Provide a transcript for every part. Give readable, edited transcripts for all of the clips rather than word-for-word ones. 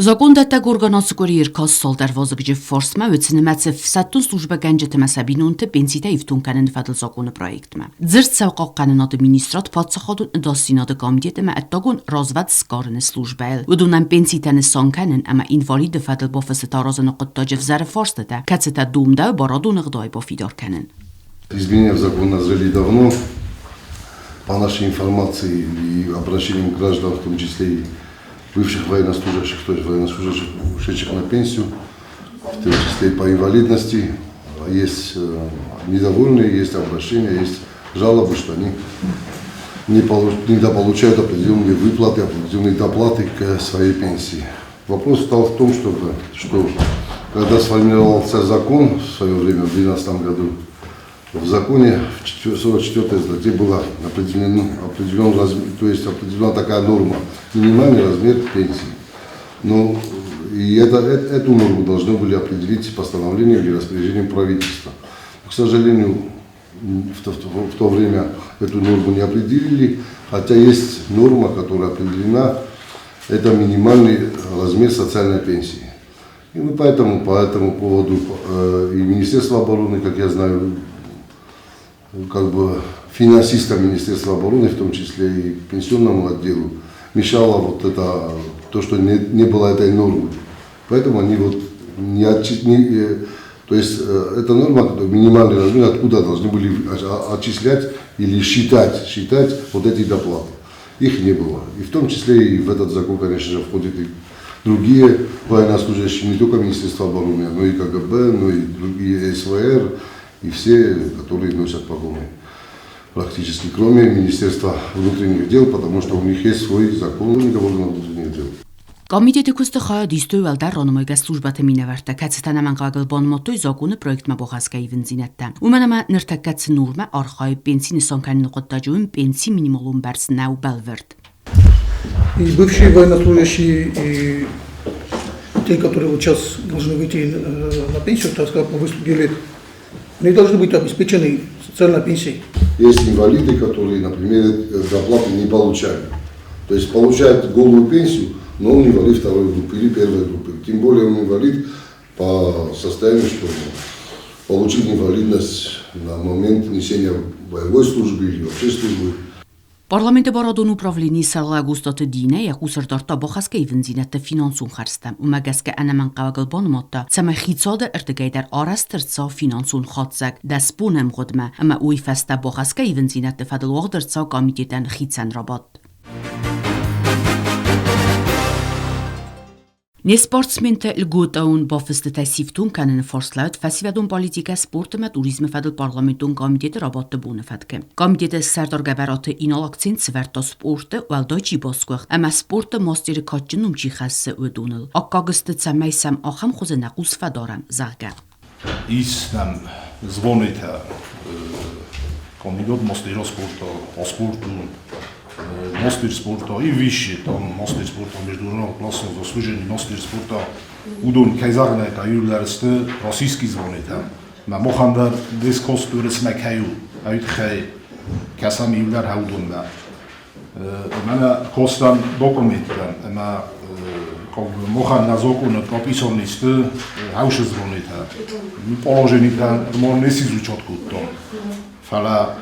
Закондӕттӕг орган ацы къуыри ӕркаст цалдӕр вазыгджын фарстмӕ, уыцы нымӕцы ӕфсӕддон службӕгӕнджыты ӕмӕ сӕ бинонты пенситӕ ифтонг кӕныны фӕдыл законы проектмӕ. Дзырд цӕуы хъахъхъӕнынады министрад, паддзахадон ӕдасдзинады комитет ӕмӕ ӕддагон развӕд сгарыны службӕйыл. Уыдонӕн пенситӕ нысан кӕнын ӕмӕ инвалиды фӕдыл бафыстыты аразыны хъуыддаджы ӕвзӕры фарстытӕ, кӕцытӕ домдӕуы барадон ӕгъдауӕй бафидар кӕнын. Изменения в закон назрели давно. По нашей информации и обращениям граждан, в том числе и бывших военнослужащих, то есть военнослужащих, ушедших на пенсию, в том числе и по инвалидности. Есть недовольные, есть обращения, есть жалобы, что они недополучают определенные выплаты, определенные доплаты к своей пенсии. Вопрос стал в том, что когда сформировался закон в свое время, в 2012 году, в законе в 44 статье было определен размер, то есть определена такая норма, минимальный размер пенсии. Но и эту норму должны были определить постановлением или распоряжением правительства. К сожалению, в то время эту норму не определили, хотя есть норма, которая определена, это минимальный размер социальной пенсии. И мы по этому поводу и Министерство обороны, как я знаю, как бы финансистам Министерства обороны, в том числе и пенсионному отделу, мешало вот это, то, что не было этой нормы. Поэтому они вот не отчи-, не, то есть эта норма, минимальный размер, откуда должны были отчислять или считать вот эти доплаты. Их не было. И в том числе и в этот закон, конечно же, входят и другие военнослужащие, не только Министерство обороны, но и КГБ, но и другие СВР, и все, которые носят погоны. Практически, кроме Министерства внутренних дел, потому что у них есть свой закон внутренних дел. Комитеты куысты хайад истой уӕлдӕр ранымайгӕ службӕты минӕвӕрттӕ, кӕцытӕ ӕнӕмӕнгхъӕуӕгыл банымадтой законы проектмӕ бахӕсгӕ ивындзинӕдтӕ. Уымӕн ӕмӕ ныртӕккӕ цы нормӕ архайы пенси нысан кӕныны хъуыддаджы, уым пенси минималон бӕрц нӕу бӕлвырд. И бывшие военнослужащие, и те, которые вот сейчас должны выйти на пенсию, так сказать, по выслуге лет, они должны быть обеспечены социальной пенсией. Есть инвалиды, которые, например, доплаты не получают. То есть получают голую пенсию, но он инвалид второй группы или первой группы. Тем более он инвалид по состоянию, что получил инвалидность на момент несения боевой службы или вообще службы. Парламенты барадон управленийы сӕргълӕууӕг Устаты Динӕ йӕ хъус ӕрдардта бахӕсгӕ ивындзинӕдты финансон хӕрдзтӕм. Уымӕ гӕсгӕ ӕнӕмӕнгхъӕуӕгыл банымадта, цӕмӕй хицауады ӕрдыгӕй дӕр арӕзт ӕрцӕуа финансон хатдзӕг 10 боны ӕмгъуыдмӕ ӕмӕ уый фӕстӕ бахӕсгӕ ивындзинӕдты фӕдыл уагъд ӕрцӕуа комитетӕн хицӕн рабадт. Не спортсментӕ льготӕон бафыстытӕ сифтонг кӕныны фарслӕуд фӕсивӕдон политикӕ, спорт ӕмӕ туризмы фӕдыл парламентон комитеты рабадты боны фӕткы. Комитеты сӕрдар Гӕбӕраты Инал акцент сӕвӕрдта спорты, уӕлдай чи басгуыхт ӕмӕ спорты мастеры кадджын ном чи хӕссы, уыдоныл. Аккаг сты, цӕмӕй сӕм ахӕм хуызы нӕ хъус фӕдарӕм, зӕгъгӕ. Ис нӕм звонитӕ комитет мастера спорта, по спорту, мастер спорта и высший там мастер спорта международного класса, заслуженный мастер спорта. Уыдон, кӕй зӕгъын ӕй хъӕуы, иууылдӕр сты российский звонитӕ. Мӕ махӕн дӕр дресс-код уырысмӕ кӕй у, уый тыххӕй кӕсӕм иууылдӕр уыдонмӕ. Мӕнӕ костан документтӕ ӕмӕ махӕн нӕ законы прописаны сты хаусы звонитӕ. Положенитӕ нырма не изучать кодтам, фӕлӕ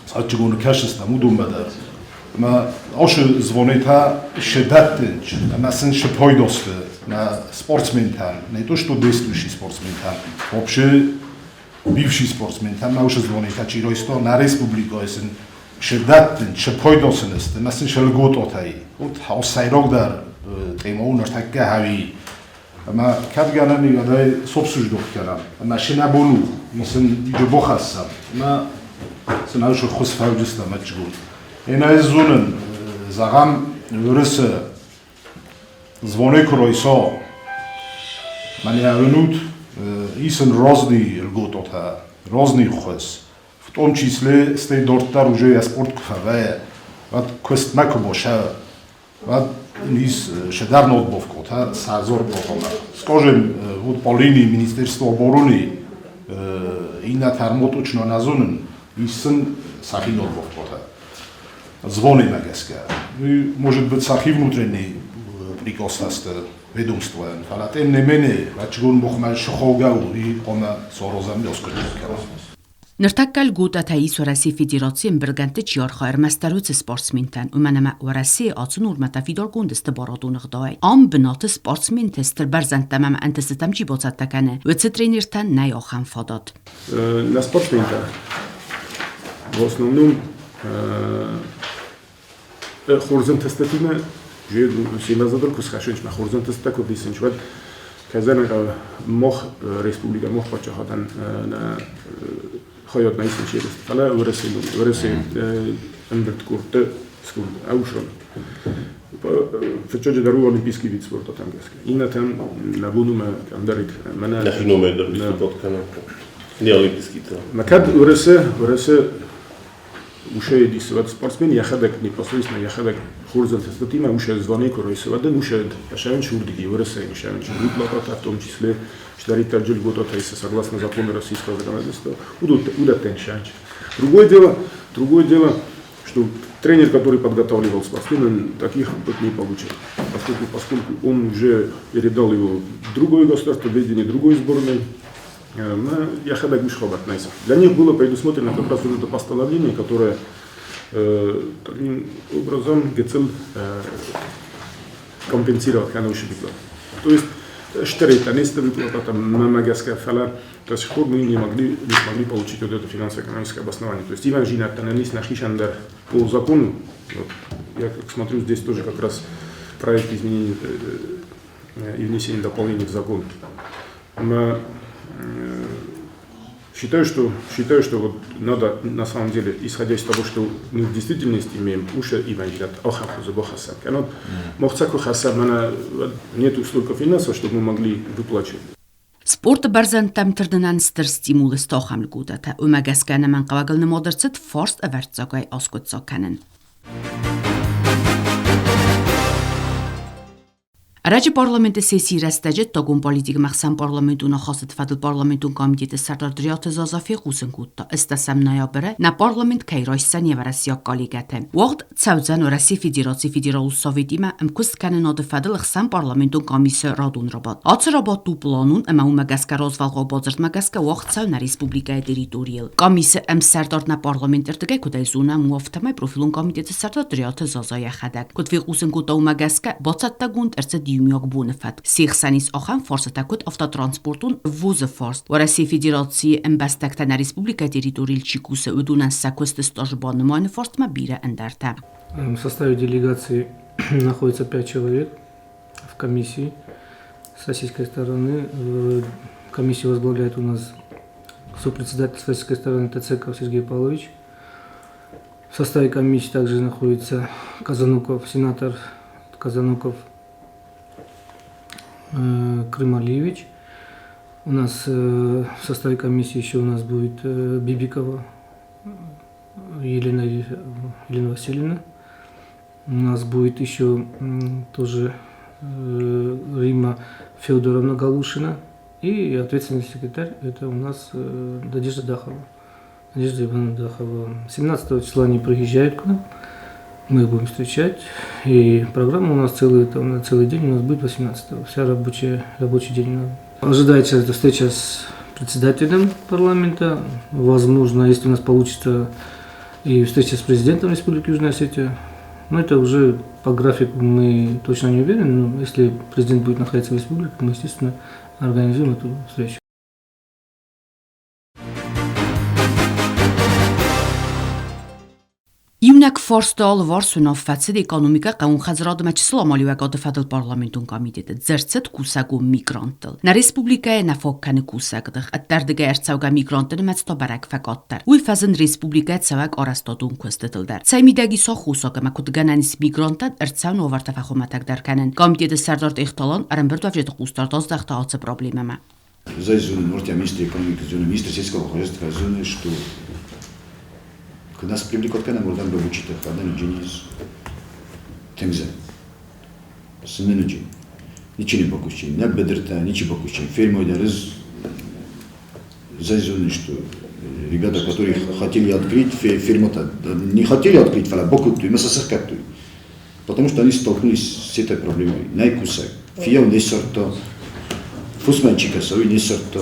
цӕджджыгоны кӕсыстӕм уыдонмӕ дӕр. Ӕмӕ ацы звонитӕ се дӕттынц ӕмӕ сын се пайда сты нӕ спортсментӕн, не то что действующий спортсментӕн, вообще бывший спортсментӕн, нӕ уыцы звонитӕ чи райста, нӕ республикӕйы сын се дӕттынц, се пайда сын сты ӕмӕ сын се льготатӕй. Вот сӕйрагдӕр тема у ныртӕккӕ хӕуи. Ӕмӕ кӕд гӕнӕн и, уӕд собсуждох кӕнӕм. Ӕмӕ се нӕ бон у, сын иджы бохӕссӕм. Ӕмӕ сын ӕвзӕр хуыз фӕуджыстӕм ӕчгон. Ӕнӕ зонын, зӕгъӕм, уырысы звоны куы райса, мӕнӕ уынут, исын разный льготатӕ, разный хуыз. В том числе стӕй дарддӕр уже йӕ спорт куы фӕвӕййы, уӕд куыстмӕ куы босӕ, уӕд ис шедар ноутбукотӕ сӕзор бохомӕ. Скажем, вот по линии Министерства обороны иннӕ термоточно нӕ зонын, ис сын сӕхи ноутбукотӕ. Звонимӕ гӕсгӕ. Может быть, сӕхи внутренний приказ сты. ведомствойӕн, фӕлӕ тем не менее, рӕчгон бохмӕ сыхогӕ у и хъуамӕ сорозӕм ёскуыддзаг кӕна. Ныртӕккӕ льготӕтӕ ис Уӕрӕсейы Федерацийы ӕмбырдгӕндты чи архайы, ӕрмӕстдӕр уыцы спортсментӕн, уымӕн ӕмӕ Уӕрӕсейы ацы нормӕтӕ фидаргонд сты барадон ӕгъдауӕй. Ам бынаты спортсменты стыр бӕрзӕндтӕм ӕмӕ ӕнтыстытӕм чи бацӕттӕ кӕны, уыцы тренертӕн нӕй ахӕм фадат. Для спортсментӕ в основном хорз ӕнтыстытимӕ семӕзӕдыл куы схӕссынч мӕ хорз ӕнтыстытӕ куы вдисынч, уӕд кӕдзӕн мох республикӕ мох паддзахадӕн хайад нӕ исынч ерысты, фӕлӕ Уӕрӕсе Уӕрӕсе ӕмбырд кодта ӕвзон. Фыццаджыдӕр у олимпийский вид спорта там гӕсгӕ. Иннӕтӕм нӕ бон у мӕ ӕндӕр мӕнӕ Нӕхи номӕй дӕр выступать кӕнӕм. Не олимпийскийтӕ. Мӕ кӕд Уӕрӕсе Ушӕй дисывӕд спортсмен йӕхӕдӕг непосредственно йӕхӕдӕг хорз ӕнтыстытимӕ ушӕ звани куы райсы, уӕд ын ушӕ ӕсӕвын сурдыги Уӕрӕсейы ӕсӕвын выплататӕ, в том числе чидӕриддӕр льготатӕ исы согласно закону российского законодательства, уыдӕттӕн сӕнч. Другое дело, что тренер, который подготавливал спортсмена, таких выплат не получил, поскольку он уже передал его в другое государство, в ведение другой сборной, йӕхӕдӕг уый хабар нӕ Для них было предусмотрено как раз вот это постановление, которое таким образом гыццыл компенсировать кӕны выплат. То есть стыр несты выплата там гӕсгӕ, фӕлӕ до сих пор мы не смогли получить вот это финансово-экономическое обоснование. То есть Иван Жинаттан нахишан дӕр по закону, вот, я как смотрю, здесь тоже как раз проект изменений и внесения дополнений в закон. Мы считаю, что вот надо на самом деле, исходя из того, что мы в действительности имеем, уши Ивангелят, нету столько финансов, чтобы мы могли выплачивать. Спорты бӕрзӕндтӕм тырнынӕн стыр стимул сты ахӕм льготӕтӕ. Уымӕ гӕсгӕ ӕнӕмӕнгхъӕуӕгыл нымад ӕрцыд фарст ӕвӕрццагӕй аскъуыддзаг кӕнын. Ӕрӕджы парламенты сессийы рӕстӕджы ӕддагон политикӕмӕ ӕхсӕнпарламентон ахасты фӕдыл парламентон комитеты сӕрдар Дриаты Заза фехъусын кодта, ӕстӕсӕм ноябры нӕ парламент кӕй райсдзӕн йӕ уӕрӕсейаг коллегӕты. Уагъд цӕудзӕн Уӕрӕсейы Федерацийы Федералон Советимӕ ӕмкуысткӕнынады фӕдыл ӕхсӕнпарламентон къамисы радон рабадт. Ацы рабадт у планон ӕмӕ уымӕ гӕсгӕ развӕлгъау бадзырдмӕ гӕсгӕ уагъд цӕуы нӕ республикӕйы территорийыл. Къамисы ӕмсӕрдар нӕ парламенты рдыгӕй куыд ӕй зонӕм, афтӕмӕй профилон комитеты сӕрдар Дриаты Заза йӕхӕдӕг. Куыд фехъусын кодта, уымӕ гӕсгӕ бацӕттӕгонд ӕрцыд иумиаг боны фӕтк. Се хсӕн ис ахӕм фарстытӕ, куыд автотранспортон ввозы фарст, Уӕрӕсейы Федерацийы ӕмбӕстӕгтӕ нӕ республикӕйы территорийыл чи кусы, уыдонӕн сӕ куысты стаж банымайыны фарстмӕ бирӕ ӕндӕртӕ. В составе делегации находится пять человек в комиссии. С российской стороны комиссию возглавляет у нас сопредседатель с российской стороны Тецеков Сергей Павлович. В составе комиссии также находится Казануков, сенатор Казануков Крымалиевич. У нас в составе комиссии еще у нас будет Бибикова Елена Васильевна. У нас будет еще тоже Рима Федоровна Галушина. И ответственный секретарь это у нас Надежда Дахова. Надежда Ивановна Дахова. 17 числа они приезжают к нам. Мы их будем встречать. И программа у нас целый, там, на целый день у нас будет 18-го. Вся рабочий день. Ожидается эта встреча с председателем парламента. Возможно, если у нас получится, и встреча с президентом Республики Южная Осетия. Но это уже по графику мы точно не уверены, но если президент будет находиться в республике, мы, естественно, организуем эту встречу. Иунӕг фарсты алыварс уынаффӕ цыд экономикӕ, хъӕууон хӕдзарад ӕмӕ чысыл амалиуӕгады фӕдыл парламентон комитеты. Дзырд цыд кусӕгон мигранттыл. Нӕ республикӕйы нӕ фаг кӕны кусӕгдых. Ӕддӕрдыгӕй ӕрцӕугӕ мигрантты нымӕц та бӕрӕг фӕкъаддӕр. Уый фӕзынд республикӕйы цӕуӕг арӕзтадон куыстытыл дӕр. Цӕй мидӕг ис аххосаг ӕмӕ куыд гӕнӕн ис мигранттӕн ӕрцӕуын уавӕртӕ фӕхуымӕтӕгдӕр кӕнын? Комитеты сӕрдар Тъехты Алан ӕрӕмбырдуӕвджыты хъусдард аздӕхта ацы проблемӕмӕ. Зай зоны, может, я министр экономики зоны, министр сельского хозяйства зоны, что нас привлекут к нам, там обучить их, джинис, тензе. Сынныджи. Ничего не бакущи, не бедерта, ничего бакущи. Фермой раз зай зоны, что ребята, которые хотели открыть ферму-то, не хотели открыть, а бакутту, мы сосых. Потому что они столкнулись с этой проблемой. Най кусак. Фиййау не ссардта, фусмӕ чи кӕса, уый не ссардта,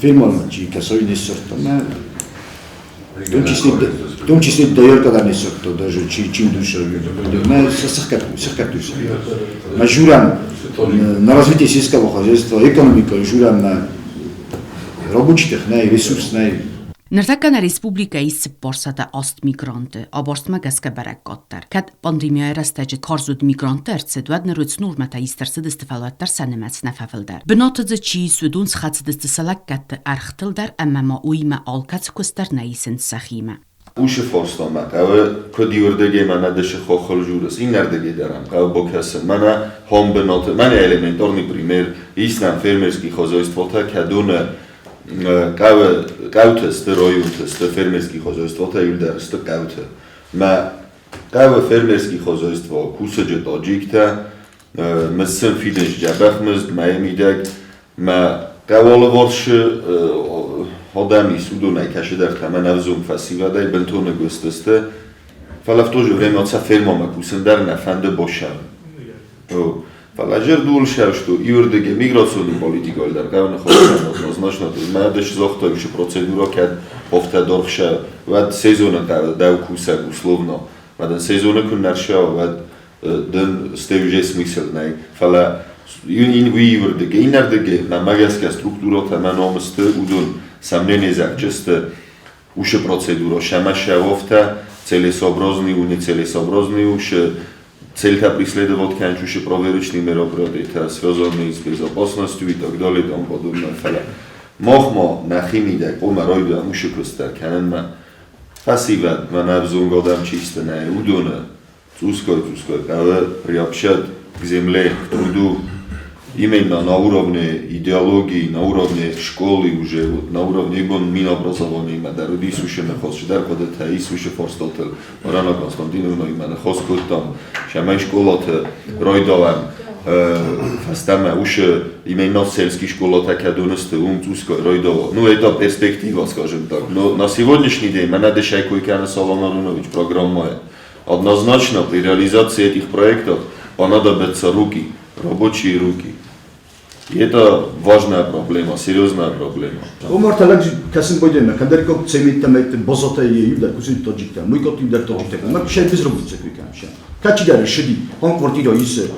фермӕмӕ чи кӕса, уый не ссардта. Мӕ в том числе, в том числе доярка дӕр не ссардта, даже чи чи душа. Мӕ сыхкӕдтой. Мӕ журӕм на развитие сельского хозяйства, экономика журӕм мӕ рабочитых нӕй, ресурс нӕй. Ныртӕккӕ нӕ республикӕйы ис 408 мигранты, абарстмӕ гӕсгӕ бӕрӕг къаддӕр. Кӕд пандемияйы рӕстӕджы карз уыд мигрантты ӕрцыд, уӕд ныр уыцы нормӕтӕ ист ӕрцыдысты, фӕлӕ уӕддӕр сӕ нымӕц нӕ фӕфылдӕр. Бынаты дзы чи ис, уыдон схӕцыдысты сӕ лӕггӕдты ӕргътыл дӕр ӕмӕ ма уыимӕ алкӕцы куыст дӕр нӕ исынц сӕхимӕ. Уыцы фарстамӕ хъӕуы куыд иуырдыгӕй мӕнӕ дысы хохыл журыс, иннӕрдыгӕй дӕр ӕм хъӕуы бакӕсын. Мӕнӕ хом бынаты, мӕнӕ элементарный пример, ис нӕм фермерский хозяйствотӕ, кӕдоны хъӕуы хъӕуты сты районты сты фермерский хозяйствотӕ иуылдӕр сты хъӕуты. Мӕ хъӕуы фермерский хозяйство кусӕджы таджиктӕ, мызд сын фидынц дзӕбӕх мызд, мӕйы мидӕг. Мӕ хъӕуы алыварсы адӕм ис, уыдонӕй кӕцыдӕртӕ мӕн ӕвзонг фӕсивӕдӕй бынтон ӕгуыст сты, фӕлӕ в то же время сӕ фермӕмӕ кусын дӕр нӕ фӕнды босӕн. Фӕлӕ зӕрдыл сӕвзт у иуырдыгӕй миграционный политикӕйыл дӕр хъӕуы ныхас кӕнын однозначно. Мӕ дыс загъта, уыцы процедура кӕд афтӕ даргъ сӕ, уӕд сезоны хъӕуы дӕу кусӕг условно. Мӕ дын сезоны куы нӕ рсӕуа, уӕд дын стӕй уже смысл нӕй. Фӕлӕ уый иуырдыгӕй, иннӕрдыгӕй, мӕнмӕ гӕсгӕ структурӕтӕ мӕ ном сты, уыдон сомнение сты уыцы процедура сӕмӕ сӕ целесообразный у, нецелесообразный у, цель-то преследовать кӕнын проверочные мероприятия, связанные с безопасностью и так далее и тому подобное. Фӕлӕ мах ма нӕхи мидӕг хъуамӕ райдайӕм уыцы куыст дӕр кӕнынмӕ. Фӕсивӕд, мӕнӕ ӕвзонг адӕм чи сты, нӕ уыдоны цъусгай-цъусгай хъӕуы приобщать к земле, к труду, именно на уровне идеологии, на уровне школы уже, вот, на уровне ибон минобразованиемӕ дӕр уыдис уыцы ныхас, чидӕр хъуыдытӕ ис уыцы фарстатыл. Марана Константиновнаимӕ ныхас кодтам, цӕмӕй скъолаты райдауӕм фӕстӕмӕ уыцы именно сельский школатӕ кӕдон сты, уым цъусгай райдауа. Ну, это перспектива, скажем так. Но на сегодняшний день мӕнӕ дысӕй кой кӕны Салам Арунович программӕйы. Однозначно при реализации этих проектов понадобятся руки, рабочие руки. И это важная проблема, серьезная проблема. Омар лӕг кӕсын байдайма, кӕддӕр код цеметтӕ базатӕ иу дӕр кусын таджиктӕ, мый код иу дӕр таджиктӕ. Ма шай безработица куй кӕм ша. Кӕчидӕр шиди, он квартира исы,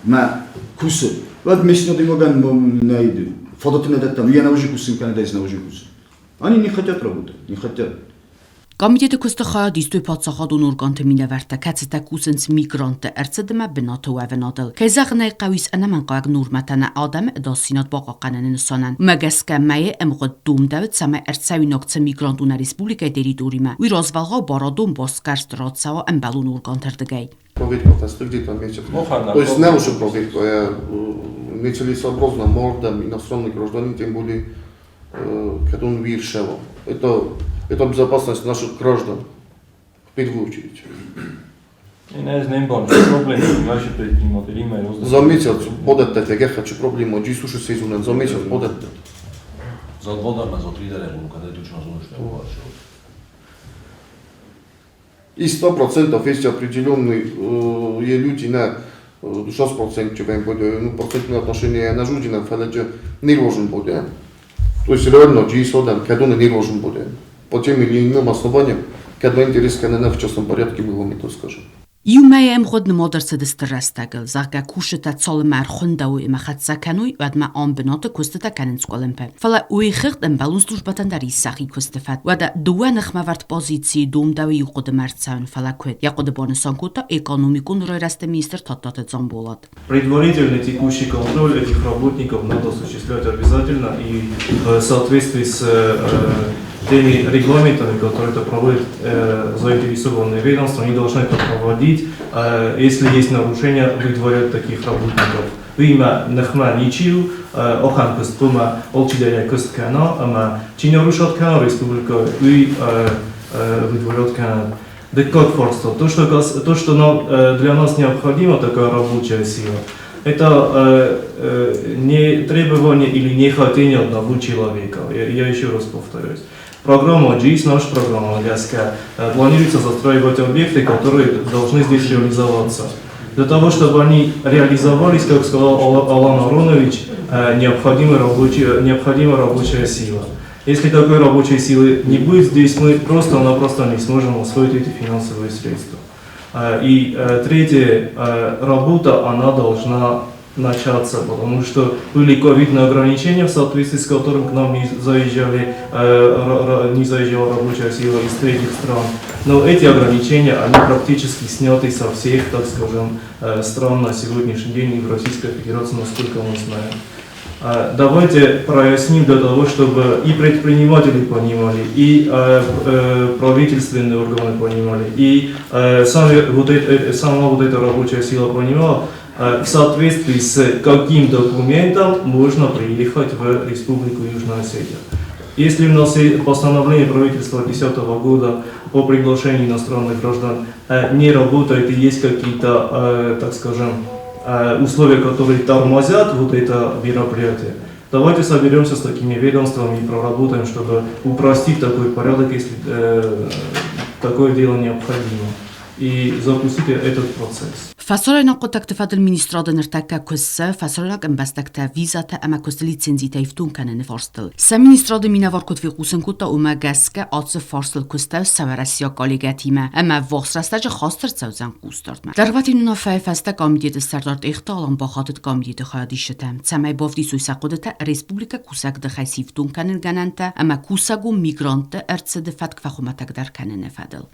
ма кусы. Уӕд местный адӕймагӕн нӕ фадат нӕ дӕттӕм, йӕ нӕ кусын кӕнӕ дӕ нӕ кусын. Они не хотят работать, не хотят. Комитеты куысты хайад истой паддзахадон органты минӕвӕрттӕ, кӕцытӕ кусынц мигрантты ӕрцыдмӕ бынаты уӕвынадыл. Кӕй зӕгъын ӕй хъӕуы, ис ӕнӕмӕнгхъӕуӕг нормӕтӕ нӕ адӕмы ӕдасдзинад бахъахъхъӕныны нысанӕн. Уымӕ гӕсгӕ мӕйы ӕмгъуыд домдӕуы, цӕмӕй ӕрцӕуинаг цы мигрант у нӕ республикӕйы территоримӕ, уый развӕлгъау барадон басгӕрст рацӕуа ӕмбӕлон органты рдыгӕй. Проверка где-то месяц. То есть не уже проверка, нецелесообразно мордам иностранный гражданин, тем более когда он виршево. Это безопасность наших граждан в первую очередь. За месяц податтат, я хочу проблему, слушай сезон, за месяц податтат. За два дена, за три дена, когда ты И 100% есть определенные люди на 6% будет, ну, процентное отношение на жудина, фаладжа не должен будет. То есть реально GSODM, когда он не должен будет. По тем или иным основаниям, когда интерес КНН в частном порядке мы вам это скажем. Иу мӕйы ӕмгъуыд нымад ӕрцыдысты рӕстӕгыл, зӕгъгӕ, кусджытӕ цалынмӕ ӕрхуындӕуой ӕмӕ хӕццӕ кӕной, уӕдмӕ ам бынаты куыстытӕ кӕнынц къуылымпы. Фӕлӕ уый хыгъд ӕмбӕлон службӕтӕн дӕр ис сӕхи куысты фӕд. Уӕдӕ дыууӕ ныхмӕвӕрд позицийы домдӕуы иу хъуыдымӕ ӕрцӕуын, фӕлӕ куыд? Йӕ хъуыды банысан кодта экономикон райрӕзты министр Тадтаты Дзамболат. Предварительный текущий контроль этих работников надо осуществлять обязательно и в соответствии с теми регламентами, которые это проводит заинтересованные ведомства, они должны это проводить. Если есть нарушения, выдворять таких работников. Уыимӕ ныхмӕ ничи у, ахӕм куыст хъуамӕ алчидӕр йӕ куыст кӕна ӕмӕ чи нарушат кӕна республикӕ, уый выдворят кӕнӕд. Дыккаг фарста. То, что нам, для нас необходима такая рабочая сила, это не требование или не хотение одного человека. Я еще раз повторюсь. Программа GIS, наша программа ГАСК, планируется застраивать объекты, которые должны здесь реализоваться. Для того, чтобы они реализовались, как сказал Алан Аронович, необходима рабочая сила. Если такой рабочей силы не будет здесь, мы просто-напросто не сможем освоить эти финансовые средства. И третье, работа, она должна начаться, потому что были ковидные ограничения, в соответствии с которым к нам не заезжала рабочая сила из третьих стран. Но эти ограничения, они практически сняты со всех, так скажем, стран на сегодняшний день и в Российской Федерации, насколько мы знаем. Давайте проясним для того, чтобы и предприниматели понимали, и правительственные органы понимали, и сама вот эта рабочая сила понимала, в соответствии с каким документом можно приехать в Республику Южная Осетия. Если у нас постановление правительства 2010 года по приглашению иностранных граждан не работает и есть какие-то, так скажем, условия, которые тормозят вот это мероприятие, давайте соберемся с такими ведомствами и проработаем, чтобы упростить такой порядок, если такое дело необходимо, и запустить этот процесс. Фӕсарӕйнаг хъуыддӕгты фӕдыл министрады ныртӕккӕ кусы фӕсарӕйнаг ӕмбӕстӕгтӕ визӕтӕ ӕмӕ куысты лицензитӕ ифтонг кӕныны фарстыл. Сӕ министрады минӕвар куыд фехъусын кодта, уымӕ гӕсгӕ ацы фарстыл куыстӕуы сӕ уӕрӕсейаг коллегӕтимӕ ӕмӕ ӕввахс рӕстӕджы хаст ӕрцӕудзӕн хъусдардмӕ. Дӕргъвӕтин уынаффӕйы фӕстӕ комитеты сӕрдар Тъехты Алан бахатыд комитеты хайадисджытӕм, цӕмӕй бавдисой сӕ хъуыдытӕ республикӕ кусӕгдыхӕй сифтонг кӕнын гӕнӕнтӕ ӕмӕ кусӕгон мигрантты ӕрцыды фӕтк фӕхуымӕтӕгдӕр кӕныны фӕдыл.